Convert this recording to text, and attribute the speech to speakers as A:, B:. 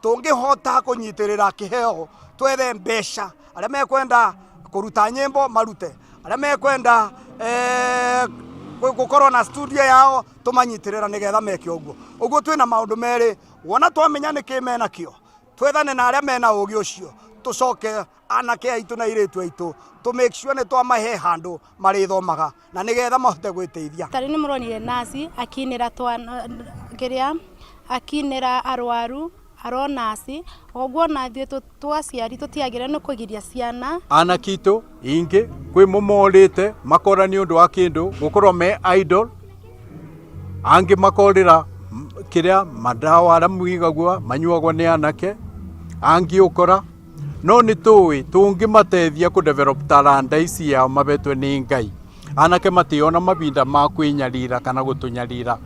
A: Tũngĩhota kũnyitĩrĩra kĩheo, twethe mbeca, arĩa mekwenda kũruta nyĩmbo marute, arĩa mekwenda eh, gũkorwo na studio yao tũmanyitĩrĩra nĩgetha meke ũguo. Ũguo twĩna maũndũ merĩ, wona twamenya nĩkĩ menakĩo, twethane na arĩa mena ũgĩ ũcio, tũcoke anake aitũ na airĩtu aitũ tũ make sure nĩ twamahe handũ marĩthomaga na nĩgetha mahote gwĩteithia.
B: Tarĩu nĩ mũronire naci akinĩra twana kĩrĩa akinĩra arwaru aro naci ũguo ona ithuĩ twaciari tũtiagĩrĩirwo nĩ kũgiria ciana.
C: Anake aitũ ingĩ kwĩ mo morĩte makora nĩ ũndũ wa kĩndũ gũkorwo me idle, angĩ makorĩra kĩrĩa madawa arĩa muigagua manyuagwo nĩ anake, angĩ ũkora. No nĩ tũĩ tũngĩmateithia kũ develop taranda ici yao mabetwe nĩ Ngai, anake mationa mavinda ma kwĩnyarira kana gũtũnyarira.